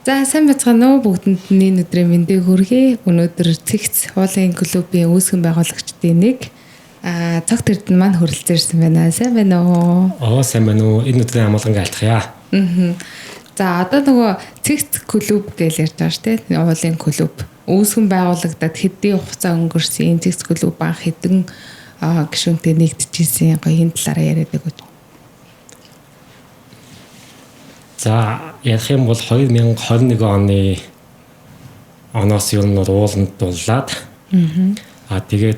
За сайн байцгаана уу, бүгдэнд нь энэ өдрийн мэндийг хүргэе. Өнөөдөр Цэгц уулын клубын үүсгэн байгуулагчдын нэг Цогт Эрдэнэ маань хүрэлцээрсэн байна. Сайн байна уу? Аа, сайн байна уу? Энэ өдрийн амгаланг айлтгая. За, одоо нөгөө Цэгц клуб гэж ярьж байгаа шүү дээ. Уулын клуб. Үүсгэн байгуулагдаад хэдийн хугацаа өнгөрсөн энэ Цэгц клуб анх хэдэн гишүүнтэй нэгдэжсэн, гоё энэ талаараа яриад өгөөч. За, ярих юм бол 2021 оны оноос ер нь ууланд дуллаад тэгээд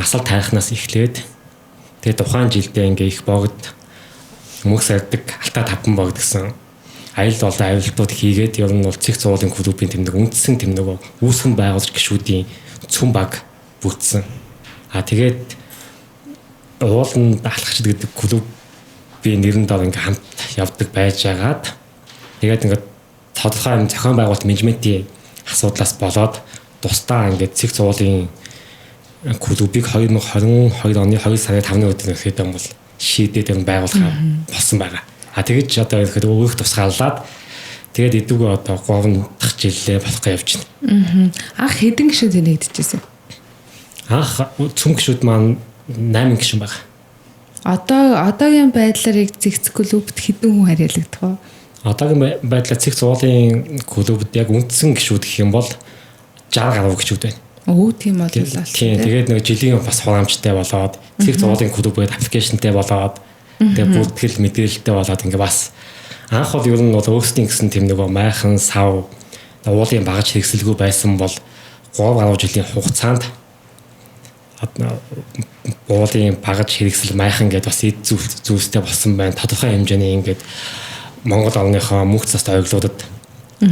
асал тайрхнаас эхлээд тэгээд тухайн жилдээ ингээ их богд мөнх сардаг алтаа тавхан богд гэсэн аялал болон авилтууд хийгээд ер нь бол Цэгц уулын клубын тэмдэг үндсэн тэмдэг үүсгэн байгуулагч гишүүдийн цөм баг бүтсэн. Тэгээд ууланд алхагчд гэдэг клуб би нэрэн дор ингээ хамт явдаг байж агаад тэгээд ингээ тодорхой юм зохион байгуулалт менежментийн асуудлаас болоод тусдаа ингээ Цэгц уулын клубыг 2022 оны 2 сарын 5-ны өдөр ихэд юм бол шийдээд юм байгуулах болсон байгаа. Тэгэж одоо ихэд өөрөх тусгаарлаад тэгээд эдүүгээ одоо 3 дахь жилээ болох гэж явж байна. Анх хэдэн гишүүн нэгдэжсэн? Анх цөм гишүүд маань 8 гишүүн байгаа. Одоогийн байдлаар яг Цэгц клубт хэдэн хүн харьяалагдах вэ? Одоогийн байдлаар Цэгц уулын клубд яг үндсэн гишүүд гэх юм бол 60 гаруй гишүүд байна. Өө, тийм бол л. Тийм, тэгээд нэг жилийн бас хураамжтай болоод Цэгц уулын клуб гэдэг аппликейшнтэй болоод тэгээд бүртгэл мэдээлэлтэй болоод ингээ бас анх бол ер нь бол өөрсдийн гэсэн тийм нөгөө майхан сав уулын багаж хэрэгсэлгүй байсан бол 3 гаруй жилийн хугацаанд уулын багаж хэрэгсэл майхан гэдээ бас эд зүйлстэй болсон байна. Тодорхой хэмжээний ингээд Монгол орныхоо мөнх цаст ойглуудад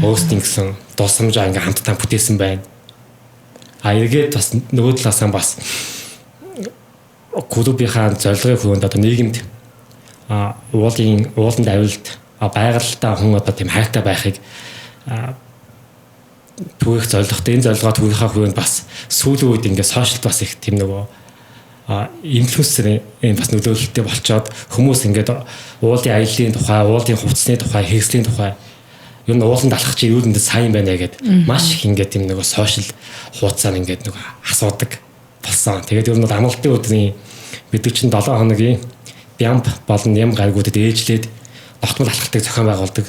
өөрсдийн гэсэн дурсамжаа ингээд хамтдаа бүтээсэн байна. Эргээд бас нөгөө талаасаа бас клубынхаа зорилгын хүрээнд одоо нийгэмд ууланд авилт байгальтай хүн одоо тийм хайртай байхыг түгээх зорилготой. Энэ зорилгоо түгэхээ хүрээнд бас сүүлийн үед ингээд сошиалд бас их тийм нөгөө инфлюенсер энэ бас нөлөөлөлттэй болчоод хүмүүс ингээд уулын аяллаа тухай, уулын хувцсны тухай, хэрэгслийн тухай ер нь ууланд алхах чи юу нэндээ сайн байна гэд маш их ингээд тийм нөгөө сошиал хуудасаар ингээд нөгөө асуудаг болсон. Тэгээд ер нь бол амралтын өдрийн бид чинь 7 хоногийн Бямб болон Ням гаригуудад ээжлээд тогтмол алхалтыг зохион байгуулдаг.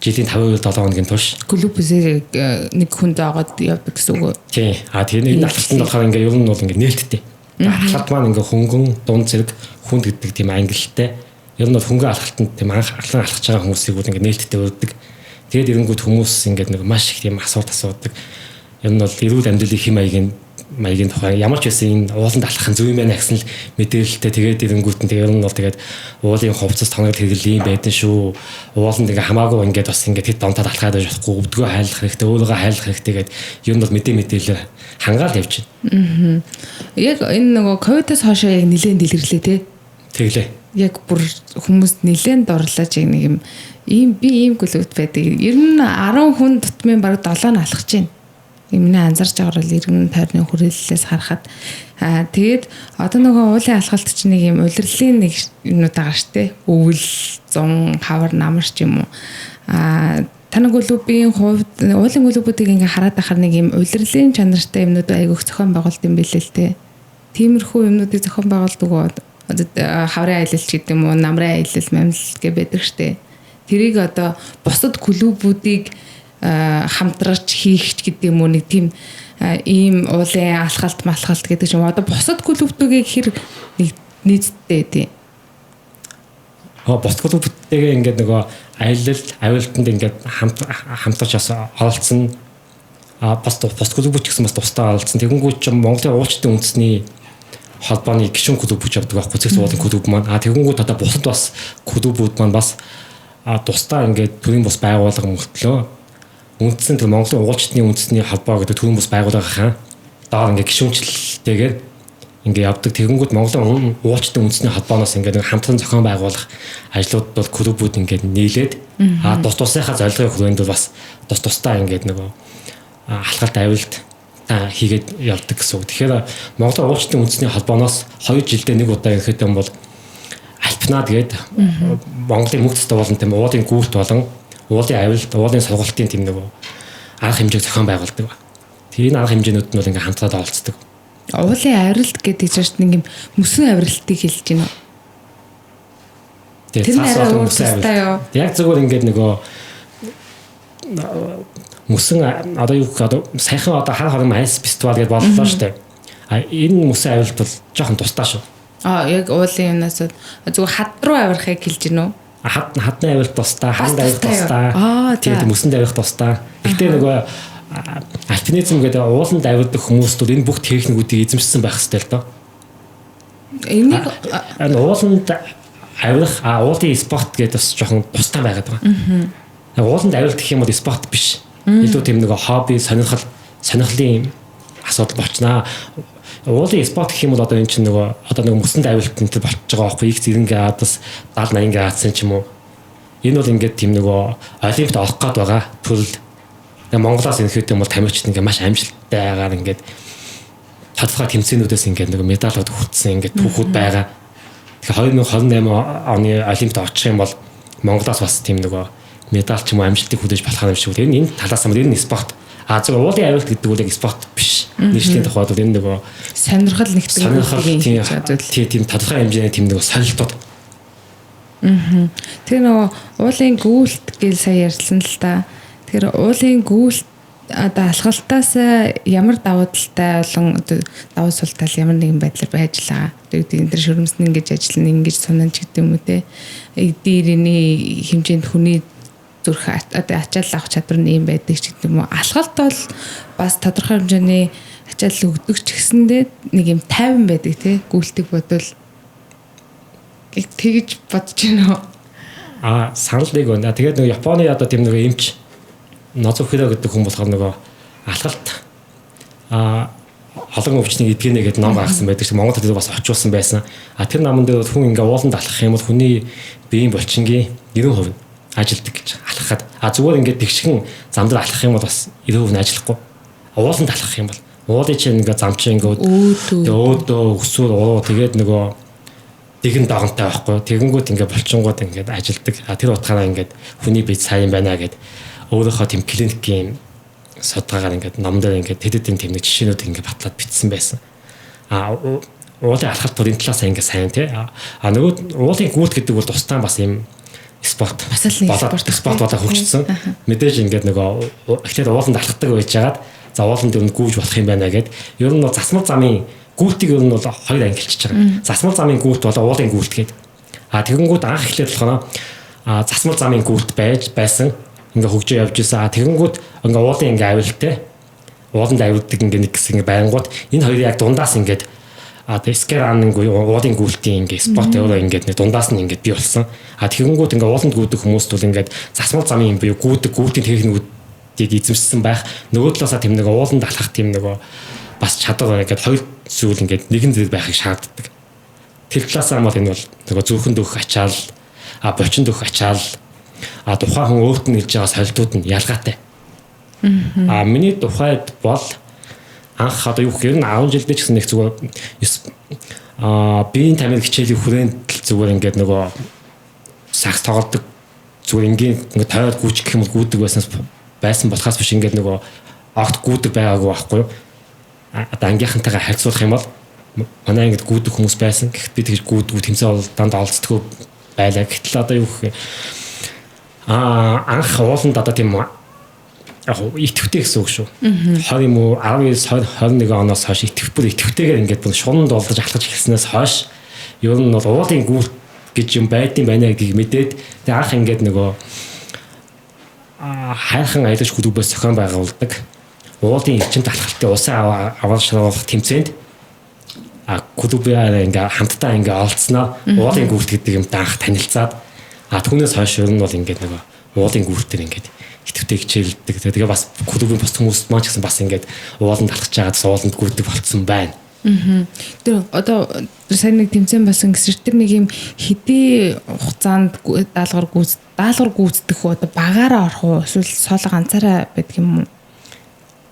Жилийн 5-7 хоногийн турш клубээсээ нэг хүн зоогоод явдаг гэсэн үг үү? Тийм. Тэр энэ алхалтанд болохоор ингээ ер нь бол ингээ нээлттэй. Алхалт маань ингээ хөнгөн, дунд зэрэг, хүнд гэдэг тийм ангилалтай. Ер нь бол хөнгөн алхалтанд тийм анх алхаж байгаа хүмүүсийг бол ингээ нээлттэй өгдөг. Тэгээд эренгүүд хүмүүс ингээ нэг маш их тийм асуулт асуудаг. Ер нь бол эрүүл амьдралын хэм маягийн тухай ямар ч байсан энэ ууланд алхах нь зөв юм байна гэсэн л мэдээлэлтэй. Тэгээд эренгүүт нь тэгээд ер нь бол тэгээд уулын хувцас тоног хэрэгэл юм байдаг шүү. Ууланд ингээ хамаагүй ингээд бас ингээд хэд донтоод алхаад байж болохгүй, өвдгөө хайлах хэрэгтэй, өөрийгөө хайлах хэрэгтэй гэдэг ер нь бол мэдээлэл хангаал явж байна. Яг энэ нөгөө ковидоос хойш яг нэлээд дэлгэрлээ те. Тэглээ. Яг бүр хүмүүс нэлээд дурлаж яг нэг юм ийм би ийм клубт байдаг. Ер нь 10 хүн дутмын бараг 7 нь алхаж байна. Миний анзарч байгаа бол иргэн тойрны хүрээллээс харахад тэгээд одоо нөгөө уулын алхалт чинь нэг юм улирлын нэг юмнууд байгаа штэ. Өвөл, зун, хавар, намар ч юм уу. Таны клубын хувьд уулын клубүүдийг ингээ хараад байхаар нэг юм улирлын чанартай юмнууд айгүйх зохион байгуулалт юм билээ л те. Тиймэрхүү юмнуудыг зохион байгуулдаг уу? Хаврын аялал ч гэдэг юм уу, намрын аялал, мамлал гэ байдаг штэ. Тэрийг одоо бусад клубүүдийг хамтраач хийх ч гэдэг юм уу, нэг тийм ийм уулын алхалт малхалт гэдэг юм. Одоо бусад клубүүдийг хэр нэг нийцтэй тийм. Бусад клубүүдтэйгээ ингээд нөгөө аялал авилтанд ингээд хамтарч бас оролцсон. Бас клубүүд ч гэсэн бас тусдаа оролцсон. Тэгэнгүүт ч Монголын уулчдын үндэсний холбооны гишүүн клуб гэж явдаг байхгүй, Цэгц уулын клуб маань. Тэгэнгүүт одоо бусад бас клубүүд маань бас тусдаа ингээд төрийн бус байгууллага мөртлөө үндсэн тэр Монголын уулчдын үндэсний холбоо гэдэг төрийн бус байгууллагынхаа доор ингээд гишүүнчлэлтэйгээр ингээд явдаг. Тэгэнгүүт Монголын уулчдын үндэсний холбооноос ингээд хамтран зохион байгуулах ажлууд бол клубүүд ингээд нийлээд тус тусынхаа зорилгын хүрээнд бол бас тус тусдаа ингээд нөгөө алхалт авилт хийгээд явдаг гэсэн үг. Тэгэхээр Монголын уулчдын үндэсний холбооноос 2 жилдээ нэг удаа ирэхэд юм бол Альпнад гээд Монголын мөнх цэцтэй болон тийм уулын гүйлт болон Уулын авилт, уулын сургалтын тийм нөгөө арга хэмжээг зохион байгуулдаг. Тэгээ энэ арга хэмжээнүүд нь бол ингээ хамтраад оролцдог. Уулын авиралт гэдэг чинь нэг юм мөсөн авиралтыг хэлж байна уу? Тэр цаас болон мөсөн авиралт. Яг зүгээр ингээд нөгөө мөсөн одоо юу гэх одоо саяхан одоо хар хором айс фестивал гэдээ боллоо шүү дээ. А энэ мөсөн авиралт бол жоохон тусдаа шүү. А яг уулын юмнаас зүгээр хад руу авирахыг хэлж байна уу? Хадны авиралт тусдаа, ханд авиралт тусдаа. Тэгээд мөсөнд авирах тусдаа. Гэхдээ нөгөө альпинизм гэдэг ууланд авирдаг хүмүүст бол энэ бүх техникүүдийг эзэмшсэн байх хэрэгтэй л доо. Энийг энэ ууланд авирах, уулын спорт гэдэг бас жоохон тусдаа байгаад байгаа. Ууланд авиралт гэх юм бол спорт биш. Илүү тийм нөгөө хобби, сонирхлын асуудал болчихнаа. Уулын спорт гэх юм бол одоо энэ чинь нөгөө одоо нөгөө мөсөнд авиралт энэ төр болчихж байгаа байхгүй X90 градус, 70 80 градусын ч юм уу. Энэ бол ингээд тийм нөгөө олимпиад орох гээд байгаа төрөл. Тэгээ Монголоос инхэд юм бол тамирчид ингээд маш амжилттайгаар ингээд тодорхой тэмцээнүүдээс ингээд нөгөө медалууд хүртсэн ингээд түүхүүд байгаа. Тэгэхээр 2028 оны олимпиад очих юм бол Монголоос бас тийм нөгөө медаль ч юм уу амжилтыг хүлээж болох юм шиг. Энэ талаас нь энэ спорт. А зөв уулын авиралт гэдэг нь яг спорт биш. Нийслэлийн тухайд бол энэ нөгөө сонирхол нэгтгэн тийм тодорхой хэмжээний тийм нөгөө солилтууд. Тэр нөгөө уулын гүйлт гэж сая ярьсан л та. Тэгэхээр уулын гүйлт одоо алхалтаас ямар давуу талтай болон давуу сул тал ямар нэгэн байдлаар байж л байгаа. Тэгээд энэ дэр шүрмсэн ингэж ажиллана, ингэж сунан ч гэдэг юм уу те. Эдийн хэмжээнд хүний зүрх одоо ачаал авах чадвар нь ийм байдаг ч гэдэг юм уу. Алхалт бол бас тодорхой хэмжээний ачаал өгдөг ч гэсэндээ нэг юм тайван байдаг тий. Гүйлтийг бодвол тэгж бодож байна уу? А санал нэг байна. Тэгээд нэг Японы одоо тийм нэг эмч Нозухиро гэдэг хүн болохоор нөгөө алхалт олон өвчнийг эдгэнэ гэдэг ном гаргасан байдаг чинь Монгол хэлээр бас очуулсан байсан. А тэр номон дээр хүн ингээ ууланд алхах юм бол хүний биеийн булчингийн 90% ажилдаг гэж алхахад. А зүгээр ингээд тэгшхэн зам дээр алхах юм бол бас 90% нь ажиллахгүй. Ууланд алхах юм бол уулын чинь ингээ зам чинь ингээ өөдөө өсвөр уруу тэгээд нөгөө дэгэн догонтой байхгүй. Тэгэнгүүт ингээ булчингууд ингээд ажилдаг. А тэр утгаараа ингээд хүний бие сайн байна гэд өөрийнхөө тийм клиникийн судалгаагаар ингээд ном дээр ингээд тэд тэдний тийм нэг жишээнүүд ингээд батлаад бичсэн байсан. А уулын алхалт бол энэ талаас ингээд сайн тий. А нөгөө уулын гүйлт гэдэг бол тусдаа бас юм спорт. Бас л нэг спорт болоо хөгжсөн. Мэдээж ингээд нөгөө эхлээд ууланд алхдаг байжгаад за ууланд ер нь гүйж болох юм байна гэд ер нь бол засмал замын гүйлтийг ер нь бол хоёр ангилчиж байгаа. Засмал замын гүйлт болоо уулын гүйлт гээд. А тэгэнгүүт анх эхлээд болохоор засмал замын гүйлт байж байсан. Ингээ хөгжөө явж исэн. Тэгэнгүүт ингээ уулын ингээ авилттай. Ууланд авилдаг ингээ нэг хэсэг ингээ байнгут энэ хоёрын яг дундаас ингээд а скеран ингээ уулын гүйлтийн ингээ спорт өөрөө ингээд нэг дундаас нь ингээд бий болсон. А тэгэнгүүт ингээ ууланд гүйдэг хүмүүст бол ингээд засмал замын юм буюу гүйдэг гүйлтийн техникүүдийг эзэмшсэн байх. Нөгөө талаасаа тийм нэг ууланд алхах тийм нөгөө бас чадвар ингээд хоёр зүйл ингээд нэгэн зэрэг байхыг шаарддаг. Тэр талаасаа бол энэ бол нөгөө зүрхэнд өгөх ачаал, булчинд өгөх ачаал, а тухайн хүн өөрт нь хэлж байгаа солилтууд нь ялгаатай. А миний тухайд бол анх одоо юу гэх юм 10 жилдээ ч гэсэн нэг зүгээр биеийн тамир хичээлийн хүрээнд зүгээр ингээд нөгөө сагс тоглодог зүгээр энгийн ингээд тойроод гүйчих гэх юм бол гүйдэг байсан болохоос биш ингээд нөгөө огт гүйдэг байгаагүй байхгүй юу? Одоо ангийнхантайгаа харьцуулах юм бол манай ангид гүйдэг хүмүүс байсан. Гэхдээ би тэгж гүйдгүү тэмцээн олдонд олцдоггүй байлаа. Гэтэл одоо юу гэх анх ууланд одоо тийм яг итгэвтэй гэсэн үг шүү. 20 юм уу 19 20 21 оноос хойш итгэвтэйгээр ингээд бүр шунанд болдож алхаж эхэлснээс хойш ер нь бол уулын гүйлт гэж юм байдсан байна гэдгийг мэдээд тэгээ анх ингээд нөгөө хайрхан аялагч клубээс зохион байгуулдаг уулын эрчимт алхалтын усан аваар шаруулах тэмцээнд клубээр ингээ хамтдаа ингээ олцсноо уулын гүйлт гэдэг юм анх танилцаад түүнээс хойш ер нь бол ингээд нөгөө уулын гүйлтээр ингээд идэвхтэй хичээлдэг. Тэгээ бас клубын бус хүмүүс маань ч гэсэн бас ингээд ууланд алхаж байгаад ууланд гүйдэг болцсон байна. Тэр одоо сайн нэг тэмцээн болсон гэсэн тэр нэг юм хэдий хугацаанд даалгавар гүйцэтгэх үү одоо багаараа орох уу эсвэл соло ганцаараа байдаг юм уу?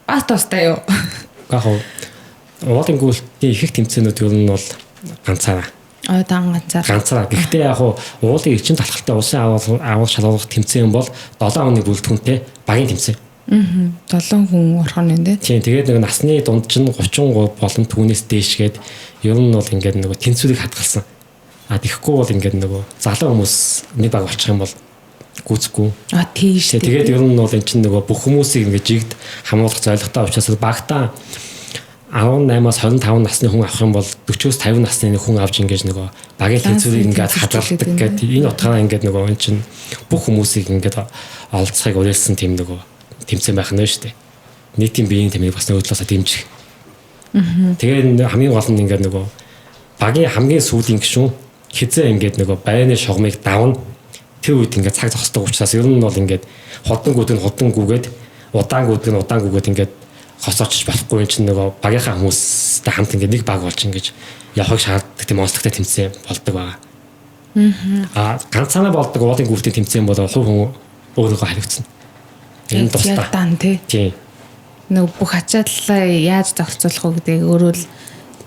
Бас тустай юу? Яг уулын гүйлтийн их их тэмцээнүүд ер нь бол ганцаараа. Дан ганцаар. Ганцаараа. Гэхдээ яг хуу уулын эрчим талхалтай улсын агуул шалгуулах тэмцээн бол 7 хүний бүрэлдэхүүнтэй багийн тэмцээн. 7 хүн орох нь тий. Тийм, тэгээд нэг насны дунд чинь 33 болон түүнээс дээшгээд ер нь бол ингээд нөгөө тэнцвэрийг хадгалсан. А тэгэхгүй бол ингээд нөгөө залуу хүмүүс нэг баг болчих юм бол гүйцэхгүй. А тийш. Тэгээд ер нь бол эн чинь нөгөө бүх хүмүүсийг ингээд жигд хамруулах зорилготой учраас багтаа 18-аас 25 насны хүн авах юм бол 40-оос 50 насны хүн авч ингэж нөгөө багийн тэнцвэрийг ингээд хадгалдаг гэдэг энэ утгаараа ингээд нөгөө эн чинь бүх хүмүүсийг ингээд олцохыг уриалсан тийм нөгөө тэмцээн байх нь шүү дээ. Нийтийн биеийн тэмээг бас нөгөө талаасаа дэмжих. Тэгээд хамгийн гол нь ингээд нөгөө багийн хамгийн сүүлийн гишүүн хизээ ингээд нөгөө байрны шугамыг давна. Тэр үед ингээд цаг зогсдог учраас ер нь бол ингээд хурдан гүдэг нь хурдан гүгээд удаан гүдэг нь удаан гүгээд ингээд хосоочж болохгүй юм чинь нөгөө багийнхаа хүмүүстэй хамт ингээд нэг баг болж ингэж явахыг шаарддаг тийм онцлогтой тэмцээн болдог байгаа. Аа ганцаараа болдог уулын гүйлтийн тэмцээн бол хувь хүн өөрөөгөө хариуцна. Энэ тусдаа. Тий. Тийм. Нөгөө бүх ачааллаа яаж зохицуулах уу гэдгийг өөрөө л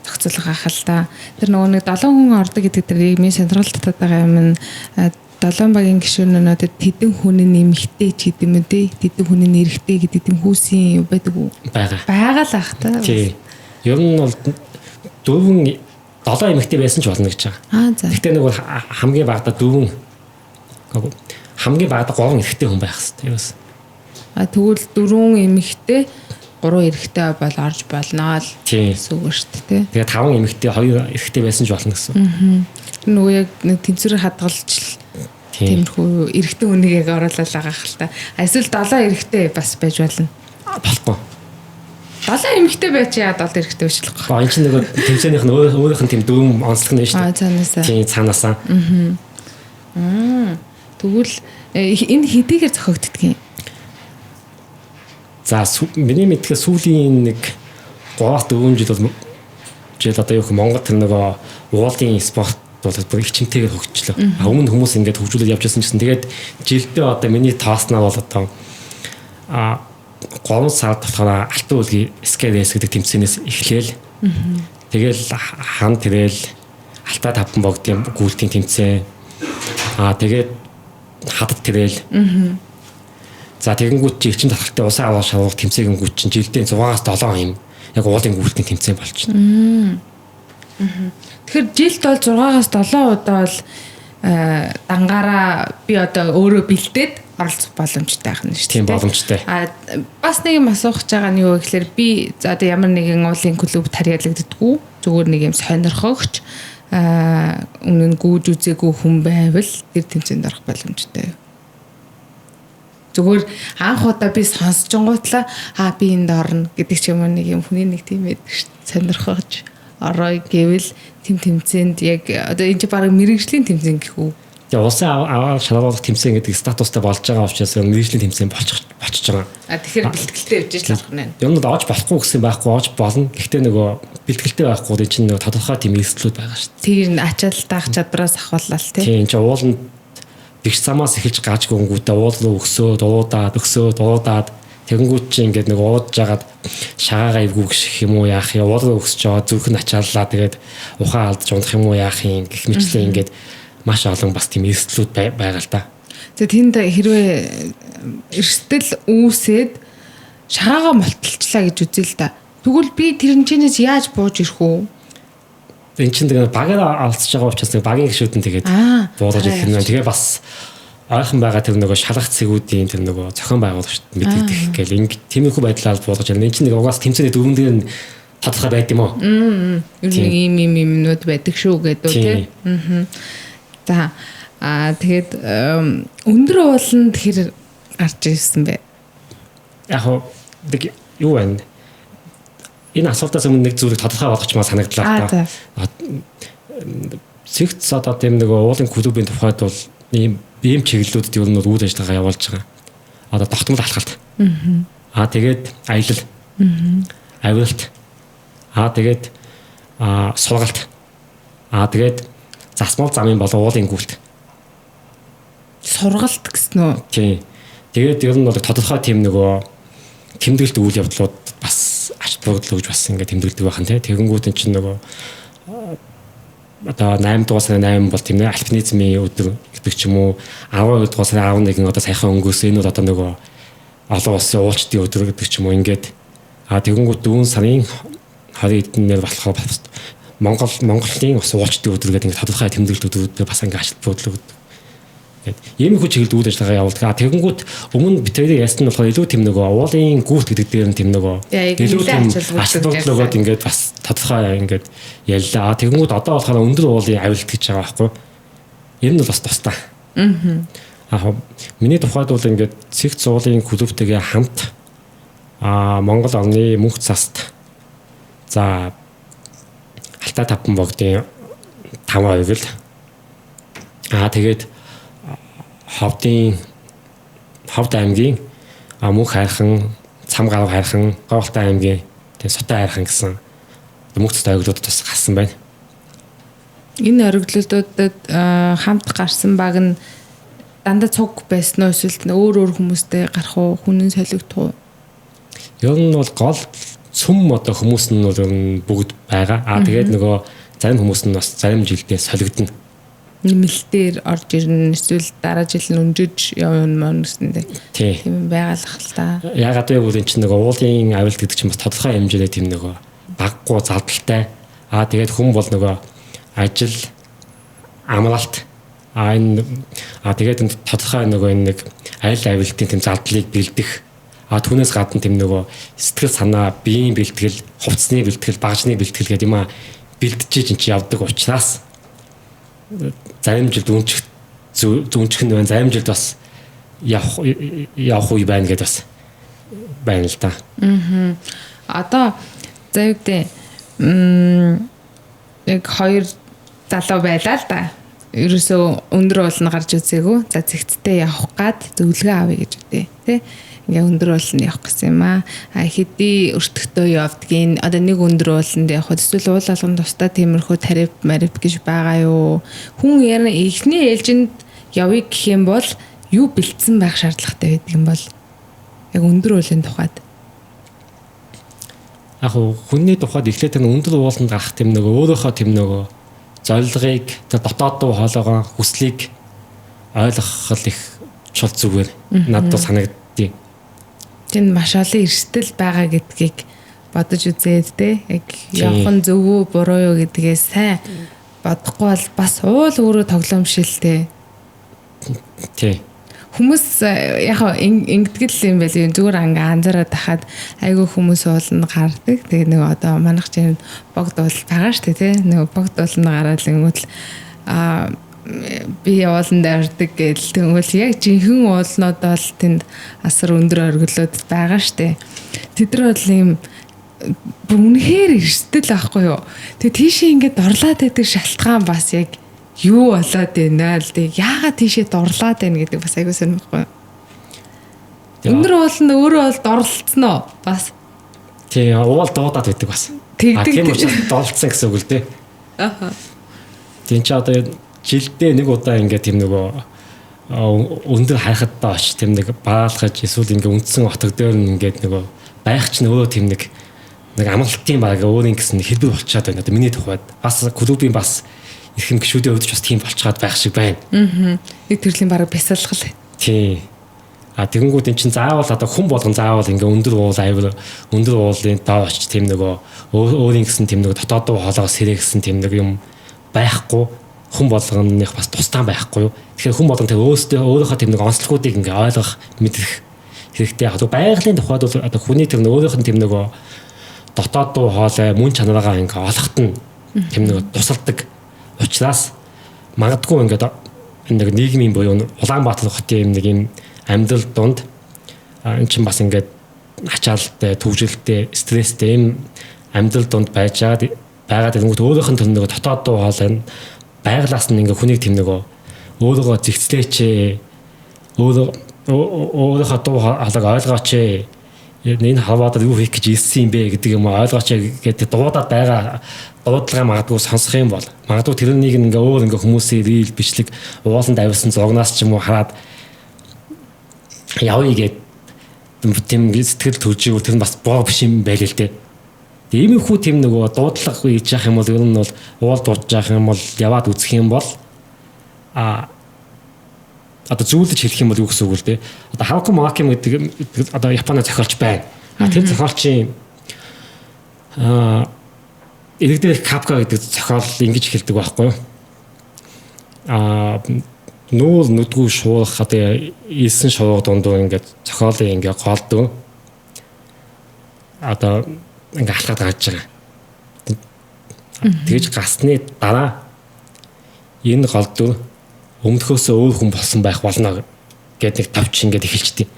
зохицуулах ах л та. Тэр нөгөө нэг 7 хүн ордог гэдэг тэр миний сонирхол татаад байгаа юм нь 7 багийн гишүүнүүд тэдэн хүн нь эмэгтэй ч гэдэг юм үү те, тэдэн хүн нь эрэгтэй гэдэг тийм хүүсийн юу байдаг уу? Байгаа. Байгаа л ах та. Тийм. Ер нь бол 4 7 эмэгтэй байсан ч болно гэж байгаа. Аа за. Гэхдээ нөгөө хамгийн багадаа 4 хамгийн багадаа 3 эрэгтэй хүн байх хэрэгтэй юус. А тэгвэл 4 эмэгтэй 3 эрэгтэй бол орж болно л гэсэн үг шүү дээ. Тэгээ 5 эмэгтэй 2 эрэгтэй байсан ч болно гэсэн. Нөгөө яг нэг тэнцвэрийг хадгалж тиймэрхүү эрэгтэй хүнийг яг оруулаад байгаа хэл та. Эсвэл 7 эрэгтэй бас байж болно. Болохгүй. 7 эмэгтэй байж яа 7 эрэгтэй байж болохгүй. Энэ чинь нөгөө тэмцээнийх нь өөрийнх нь тийм дүүм онцлог нь шүү дээ. Цаанаасаа. Тийм, цаанаасаа. Тэгвэл энэ хэдийгээр зохиогддөг юм? За миний мэдхээр сүүлийн нэг 3-4 жил бол жил одоо юу гэх Монгол тэр нөгөө уулын спорт бол бүр их чимтэйгээр хөгжлөө. А өмнө хүмүүс ингээд хөгжүүлээд явж байсан гэсэн. Тэгээд жилдээ одоо миний тоосноо бол одоо 3 сард болохоор Алтан үлгийн Sky Race гэдэг тэмцээнээс эхлээл. Тэгэл хан тэрэл Алтай тавхан богдын гүйлтийн тэмцээн. Аа тэгээд хадад тэрэл. За тэгэнгүүт чи эрчим тархалтай усан аваа шалгах тэмцээнгүүт чинь жилдээ 6-аас 7 юм яг уулын гүйлтийн тэмцээн болчихно. Тэгэхээр жилд бол 6-аас 7 удаа бол дангаараа би одоо өөрөө бэлдээд оролцох боломжтой байх нь шүү дээ. Тийм боломжтой. А бас нэг юм асуух гэж байгаа нь юу гэхээр би за одоо ямар нэгэн уулын клуб тарьялагддаггүй зүгээр нэг юм сонирхогч өмнө нь гүйж үзээгүй хүн байвал тэр тэмцээнд орох боломжтой юу? Зүгээр анх удаа би сонсчонгуутлаа аа би энд орно гэдэг ч юм уу нэг юм хүний нэг тийм байдаг шүү дээ. Сонирхож орой гэвэл тэм тэмцээнд яг одоо энэ чи баг мэрэгжлийн тэмцээн гэх үү? Тэгээ улсын аваар шалгаруулах тэмцээн гэдэг статустай болж байгаа учраас мэрэгжлийн тэмцээн болчихж байгаа. А тэгэхээр бэлтгэлтэй явж иж болох нэ. Юм нь оож болохгүй гэсэн байхгүй оож болно. Гэхдээ нөгөө бэлтгэлтэй байхгүй энэ чинь нөгөө тодорхой тийм эрсдлүүд байгаа шүү дээ. Тэр нь ачаал даах чадвараас ахваллал тий. Тийм чи ууланд тэгш замаас эхэлж гаж гүнгүүтээ уул руу өксөөд уудаад өксөөд уудаад тэгэнгүүт чи ингээд нэг уудж жагаад шагаагаа эвгүй гэх юм уу яах юм уул руу өксөж байгаа зүрх нь ачааллаа тэгээд ухаан алдаж унах юм уу яах юм гэх мэтлээ ингээд маш олон бас тийм эрсдлүүд байгаа л да. За тэнд хэрвээ эрсдэл үүсээд шагаагаа мулталчлаа гэж үзье л да. Тэгвэл би тэрнчэнээс яаж бууж ирэх үү? Энэ чинь тэгээ багаараа алдсаж байгаа учраас нэг багийн гишүүд нь тэгээд буулгаж ирэх юм. Тэгээ бас ойрхон байгаа тэр нөгөө шалгах цэгүүдийн тэр нөгөө зохион байгуулагчд мэдэгдэх гээл ингэ тиймэрхүү байдлаар буулгаж ирнэ. Энэ чинь нэг угаас тэмцээний дөрвөн дээр нь тодорхой байд юм уу? Ер нь ийм ийм юмнууд байдаг шүү гэдэг үү тий. За тэгээд өндөр ууланд хэр гарч ирсэн бэ? Яг нэг юу байна? Энэ асуултаас өмнө нэг зүйлийг тодорхой болгоч маа санагдлаа та. Цэгц одоо тийм нэг уулын клубын тухайд бол ийм чиглэлүүдэд ер нь бол үйл ажиллагаа явуулж байгаа. Одоо тогтмол алхалт. Аа тэгээд аялал. Авиралт. Аа тэгээд сургалт. Аа тэгээд засмал замын болон уулын гүйлт. Сургалт гэсэн үү? Тийм. Тэгээд ер нь бол тодорхой тийм нөгөө тэмдэглэлт үйл явдлууд бас ач холбогдол өгж бас ингээд тэмдэглэдэг байх нь тий. Тэгэнгүүт эн чинь нөгөө одоо 8 дугаар сарын 8 бол тийм нэ альпинизмын өдөр гэдэг ч юм уу, 12 дугаар сарын 11 одоо саяхан өнгөрсөн энэ бол одоо нөгөө олон улсын уулчдын өдөр гэдэг ч юм уу ингээд тэгэнгүүт 4 сарын 20 эднээр болохоор Монголын бас уулчдын өдөр гэдэг ингээд тодорхой тэмдэглэл өдрүүдээр бас ингээд ажилт буудлаа гэдэг. Ингээд иймэрхүү чиглэлд үйл ажиллагаа явуулдаг. Тэгэнгүүт өмнө бид хоёрын яасан нь болохоор илүү тийм нөгөө уулын гүйлт гэдэг дээр нь тийм нөгөө илүү тийм ач холбогдол өгөөд ингээд бас тодорхой ингээд яллаа. Тэгэнгүүт одоо болохоор өндөр уулын авилт гэж байгаа байхгүй. Энэ нь бол бас тусдаа. Аа миний тухайд бол ингээд цэгц уулын клубтэйгээ хамт Монгол орны мөнх цаст за Алтай таван богдын 5 оргил тэгээд Ховд аймгийн Мөнх хайрхан, Цам гарав хайрхан, Говьалтай аймгийн тэгээ Сутай хайрхан гэсэн мөнх цаст оргилуудад бас гарсан байна. Энэ оргилуудад хамт гарсан баг нь дандаа цуг байсан уу эсвэл өөр өөр хүмүүстэй гарах уу, хүнэн солигдох уу? Ер нь бол гол цөм одоо хүмүүс нь бол ер нь бүгд байгаа. Тэгээд нөгөө зарим хүмүүс нь бас зарим жилдээ солигдоно. Нэмэлтээр орж ирнэ эсвэл дараа жил нь өнжиж явна мөн гэсэндээ. Тийм байгалах л та. Яагаад гэвэл энэ чинь нөгөө уулын авилт гэдэг чинь бас тодорхой хэмжээний тийм нөгөө баггүй зардалтай. Тэгээд хүн бол нөгөө ажил, амралт энэ тэгээд энэ тодорхой нөгөө энэ нэг айл авилтын тийм зардлыг бэлдэх. Түүнээс гадна тийм нөгөө сэтгэл санаа, биеийн бэлтгэл, хувцсны бэлтгэл, багжны бэлтгэл гэдэг юм бэлтжиж ин чи явдаг учраас зарим жилд үнчих нь байна, зарим жилд бас явах үе байна гэдээ бас байна л да. Одоо за юу гэдэг нэг хоёр залуу байлаа л да. Ерөөсөө өндөр ууланд гарч үзээгүй. За цэгцтэй явах гад зөвлөгөө авъя гэж үтэй. Тэ? Ингээ өндөр ууланд явах гэсэн юм аа. Хэдий өртөгтөө явдгийн. Одоо нэг өндөр ууланд явах эсвэл уул алган тусдаа тиймэрхүү тариф мариф гэж байгаа юу? Хүн ярина эхний ээлжинд явъя гэх юм бол юу бэлдсэн байх шаардлагатай байдаг юм бол яг өндөр уулын тухайд. Яг хүний тухайд эхлээд тэр өндөр ууланд гарах тийм нөгөө өөрөөхөө тийм нөгөө зорилгыг тэр дотоод дуу хоолойгоо хүслийг ойлгох их чул зүгээр надад санагддیں۔ Тэнд маш олон эрсдэл байгаа гэдгийг бодож үзээд те яг явах нь зөв үү буруу юу гэдгээ сайн бодохгүй бол бас уул өөрөө тоглоом шил те. Тий. Хүмүүс яг ингэдэг л юм байл юм зүгээр ингээ анзаараад тахад айгүй хүмүүс ууланд гардаг. Тэгээ нэг одоо манайх чинь богд уул байгаа шүү дээ тий. Нэг богд ууланд гараад ингэвэл би ууланд ордог гэдэл тэнгүүл яг жинхэнэ уулнууд бол тэнд асар өндөр оргилууд байгаа шүү дээ. Тэд нар бол ийм үнэхээр эрсдэл байхгүй юу. Тэгээ тийшээ ингээд дурлаад байдаг шалтгаан бас яг юу болоод байна л дээ. Яагаад тийшээ дурлаад байна гэдэг бас айгүй сонирхолтой байхгүй юу. Өндөр ууланд өөрөө бол дурлцсан уу бас. Тий, уул дуудаад байдаг бас. Тийм учраас дурлцсан гэсэн үг л дээ. Аха. Тийм чи одоо жилдээ нэг удаа ингээд тийм нөгөө өндөр хайхад доо очиж тийм нэг баалгаж эсвэл ингээд үндсэн отог дээр нь ингээд нөгөө байх чинь өөрөө тийм нэг амралтын баг өөрийн гэсэн хэлбэр болчиход байна. Одоо миний тухайд бас клубын бас эрхэм гишүүдийн хувьд ч бас тийм болчиход байх шиг байна. Нэг төрлийн баг бясалгал. Тийм. Тэгэнгүүт эн чинь заавал одоо хүн болгон заавал ингээ өндөр уул авир өндөр уулын доо очиж тийм нөгөө өөрийн гэсэн тийм нөгөө дотоод хоолоогоо сэрээ гэсэн тийм нэг юм байхгүй хүн болгоных бас тусдаа байхгүй юу. Тэгэхээр хүн болгон тэр өөрийнхөө тийм нэг онцлогуудыг ингээ ойлгох, мэдрэх хэрэгтэй. Яг байгалийн тухайд бол одоо хүний тэр өөрийнх нь тийм нөгөө дотоод дуу хоолой, мөн чанараагаа ингээ олоход нь тийм нөгөө тусалдаг. Учраас магадгүй ингээд нэг нийгмийн буюу Улаанбаатар хотын юм нэг юм амьдрал донд эн чинь бас ингээд ачаалттай, түгжрэлтэй, стресстэй юм амьдрал донд байж байгаа тэгэнгүүт өөрийнх нь тэр нөгөө дотоод дуу хоолой нь байглаас нь ингээ хүнийг тийм нөгөө өөрийгөө зэгцлээч, өөрийнхөө дуу хоолойг ойлгооч, энэ хаваадаар юу хийх гэж ирсэн юм бэ гэдэг юм ойлгооч гэдэг дуудаад байгаа дуудлага магадгүй сонсох юм бол магадгүй тэрнийг ингээ өөр ингээ хүмүүсийн рил бичлэг ууланд авирсан зургнаас ч юм уу хараад явъя гэд тийм сэтгэл төрж ивэл тэр нь бас боо биш юм байл л дээ. Иймэрхүү тийм нөгөө дуудлага хийж явах юм бол ер нь бол уул дуудаж явах юм бол яваад үзэх юм бол одоо зүүлж хэлэх юм бол юу гэсэн үг л дээ. Одоо Харуки Мураками гэдэг одоо Японы зохиолч байна. А тэр зохиолчийн иргэдэр Капка гэдэг зохиол ингэж хэлдэг байхгүй юу? Нүүр нүдгүй шуурах одоо элсэн шуурга дундуур ингээд зохиолын ингээд гол дүр одоо ингээд алхаад гарч байгаа. Тэгэж гасны дараа энэ гол дүр өмнөхөөсөө өөр хүн болсон байх болно гэдэг нэг тавч ингээд эхэлчихдээ.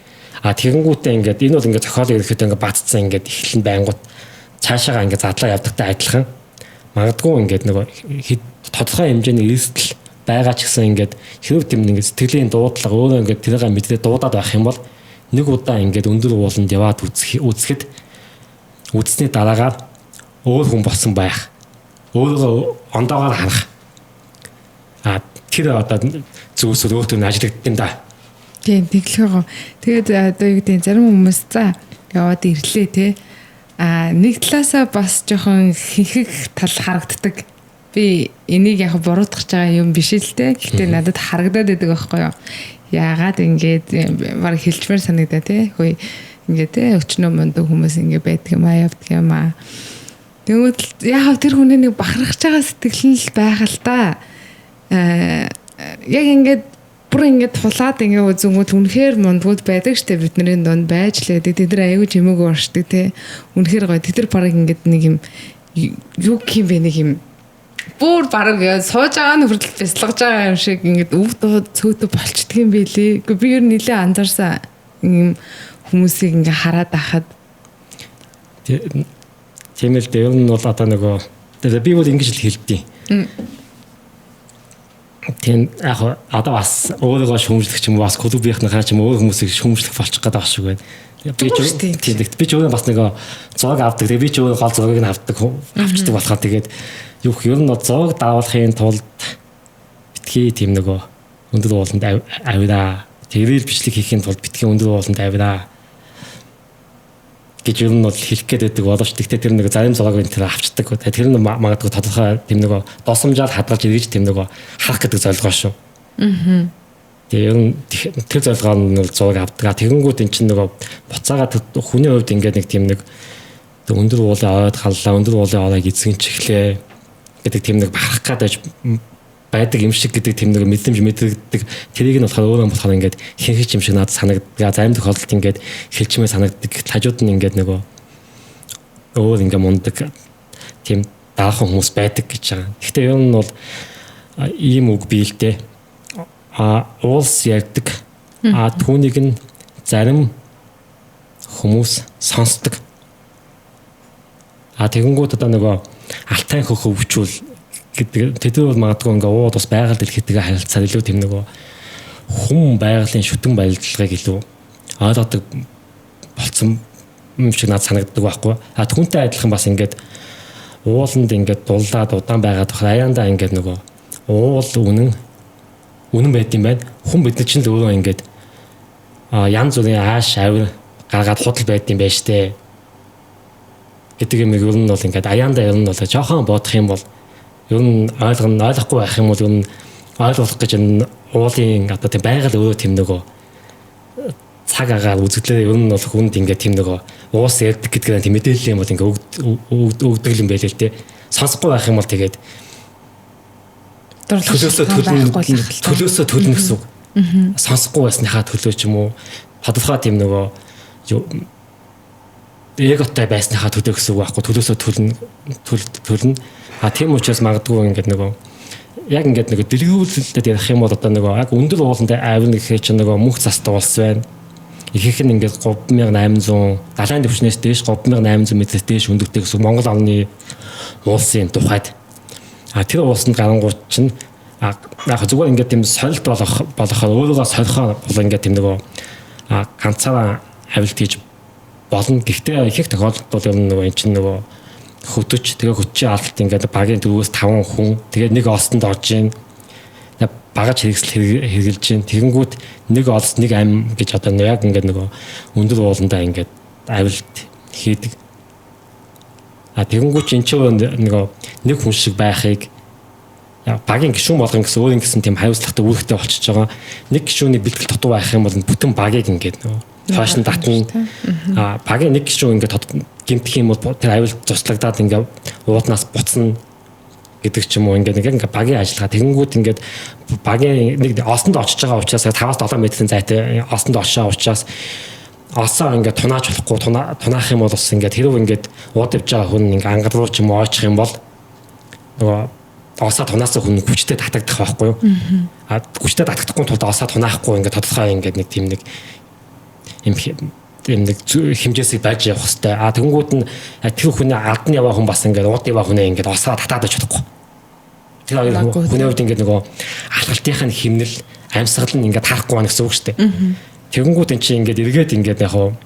А тэгэнгүүтээ ингээд энэ бол ингээд зохиол ерөөхдөө ингээд баццсан ингээд эхлэн байнгут цаашаага ингээд задлаа явдагтай адилхан магадгүй ингээд нөгөө тодорхой хэмжээний эрсдэл байгаа ч гэсэн ингээд хэрэг тийм ингээд сэтгэлийн дуудлага өөрөө ингээд тэрийг мэдрээ дуудаад байх юм бол нэг удаа ингээд өндөр ууланд яваад үзэхэд үзсний дараагаар өөр хүн болсон байх. Өөрийгөө ондоогоор харах. А тэр одоо зүйлс өөртөө нь ажиглагдсан юм да. Тийм, тэглэхээ. Тэгээд одоо юу гэдэг зарим хүмүүс за яваад ирлээ те. А нэг талаасаа бас жоохон хинхэг тал харагддаг. Би энийг яг буруутгах байгаа юм биш л те. Гэхдээ надад харагдаад байдаг байхгүй юу? Яагаад ингэж баг хэлчмээр санагдаа те. Хөөе ингээ те өчнөө мундаг хүмүүс ингээ байдаг юм аа явдаг юм аа. Тэгвэл яг тэр хүний нэг бахархаж байгаа сэтгэл нь л байх л та. Яг ингээд бүр ингээд тулаад ингээ үзэнгүүт үнэхээр мундгууд байдаг штэ бидний дунд байж л байдаг. Тэд нар аягүй чимээгүй оршдог те. Үнэхээр гоё. Тэд нар бараг ингээд нэг юм юу гэх юм бэ нэг юм бүр бараг сууж байгаа нь хүртэл бясалгаж байгаа юм шиг ингээд өв дуу цөөтө болчдөг юм бэлээ. Үгүй би ер нь нэлээ анзаарсан юм хүмүүсийг ингээ хараад байхад тийм л дээ. Ер нь бол одоо нөгөө би бол ингэж л хэлдэг. Тийм яг одоо бас өөрийгөө шүүмжлэх ч юм уу бас клубийнхнийхаа ч юм өөр хүмүүсийг шүүмжлэх болчих гээд байгаа шиг байна. Би ч тийм би ч өөрөө бас нөгөө зураг авдаг. Тэгээ би ч өөрөө гол зургийг нь авдаг авчдаг болохоор тэгээд юу ер нь зураг даавуулахын тулд битгий тийм нөгөө өндөр ууланд авираа. Тэрэл бичлэг хийхин тулд битгий өндөр ууланд авираа гэж ер нь бол хэлэх гээд байдаг боловч тэгтээ тэр нэг зарим зургийг тэр авчдаг. Тэр нь магадгүй тодорхой тийм нөгөө досомжаар хадгалж эргэж тийм нөгөө харах гэдэг зорилгоо шүү. Аа. Тэгээ ер нь тэр зорилгоор нь бол зураг авдаг. Тэгэнгүүт эн чинь нөгөө буцаагаад хүний хувьд ингээд нэг тийм нэг өндөр уулын ойд халлаа, өндөр уулын оройг эзэгэнчихлээ гэдэг тийм нэг бахарх гээд байдаг юм шиг гэдэг тийм нэг мэдрэмж мэдрэгдэг. Тэрийг нь болохоор өөрөө болохоор ингээд хинхич юм шиг надад санагддаг. Зарим тохиолдолд ингээд хэлчмээ санагддаг. Хажууд нь ингээд нөгөө өөр ингээд мундаг тийм даалхан хүмүүс байдаг гэж байгаа. Гэхдээ ер нь бол ийм үг бий л дээ. А уулс ярьдаг. А түүнийг нь зарим хүмүүс сонсдог. А тэгэнгүүт одоо нөгөө алтай хөх өвчүүл гэдэг тэд нар бол магадгүй ингээ ууд бас байгаль дэлхийтэйгээ харилцаар илүү тийм нөгөө хүм байгалийн шүтэн барилдлагыг илүү ойлгодог болцсон юм шиг надад санагддаг байхгүй. А түүнтэй адилхан бас ингээд ууланд ингээд дулаад удаан байгаад бахаар аяандаа ингээд нөгөө уул үнэн байд юм байна. Хүн бид нар чинь л өөрөө ингээд янз бүрийн ааш авир гаргаад худал байд юм байна штэ гэдэг юм ер нь бол ингээд аяандаа ер нь бол жоохон бодох юм бол ер нь ойлгохгүй байх юм бол ер нь ойлгох гэж энэ уулын одоо тийм байгаль өөрөө тийм нөгөө цаг агаар үзэгдлээ ер нь бол хүнд ингээд тийм нөгөө уус ярьдаг гэдгээр тийм мэдээлэл юм бол ингээд өгдөг юм байл л дээ. Сонсохгүй байх юм бол тэгээд төлөөсөө төлнө гэсэн үг. Сонсохгүй байсныхаа төлөө ч юм уу тодорхой тийм нөгөө эготой байсныхаа төлөө гэсэн үг байхгүй, төлөөсөө төлнө. А тийм учраас магадгүй ингээд нөгөө яг ингээд нөгөө дэлгэрүүлэлтэд ярих юм бол одоо нөгөө яг өндөр ууланд авирна гэхээр чинь нөгөө мөнх цастай улс байна. Ихэнх нь ингээд 3800 далайн түвшнээс дээш 3800 метрээс дээш өндөртэй гэсэн Монгол орны уулсын тухайд. А тэр уулсанд гарангуут чинь яг зүгээр ингээд тийм сорилт болохоор өөрийгөө сорихоор бол ингээд тийм нөгөө ганцаараа авилт хийж болно. Гэхдээ их их тохиолдолд бол ер нь нөгөө эн чинь нөгөө хөтөч тэгээ хөтчийн алдалт ингээд багийн 4-5 хүн тэгээ нэг олсонд орж ийн багаж хэрэгсэл хэрэгжилж ийн тэгэнгүүт нэг олс нэг ам гэж одоо яг ингээд нөгөө өндөр ууландаа ингээд авилт хийдэг. А тэгэнгүүт чинь нөгөө нэг хүн шиг байхыг багийн гишүүн болгон гэсэн өөрийн гэсэн тийм хариуцлагатай үүрэгтэй болчихж байгаа. Нэг гишүүний бэлтгэл дутуу байх юм бол бүтэн багийг ингээд нөгөө хойш нь татна. А багийн нэг гишүүн ингээд гэмтэх юм бол тэр аюул туслагдаад ингээд уулнаас буцна гэдэг ч юм уу, ингээд нэг ингээд багийн ажиллагаа. Тэгэнгүүт ингээд багийн нэг олсонд очиж байгаа учраас 5-7 метрийн зайтай олсонд очиж байгаа учраас олсоо ингээд тунааж болохгүй, тунаах юм бол бас ингээд хэрв ингээд ууд явж байгаа хүн ингээд ангар руу ч юм уу ойчих юм бол нөгөө олсоо тунаасаа хүн хүчтэй татагдах байхгүй юу? А хүчтэй татагдахгүй тулд олсоо тунаахгүй ингээд тодорхой ингээд нэг тийм нэг юм нэг хэмжээсийг байж явах хэвээр. А тэгэнгүүт нь тэр хүний алдан яваа хүн бас ингээд ууд яваа хүнээ ингээд олсоо татаад байж чадахгүй. Тэр хоёр хүний хувьд ингээд нөгөө алхалтынх нь химнэл амьсгал нь ингээд харахгүй байна гэсэн үг шүү дээ. Тэгэнгүүт эн чинь ингээд эргээд ингээд яг хуу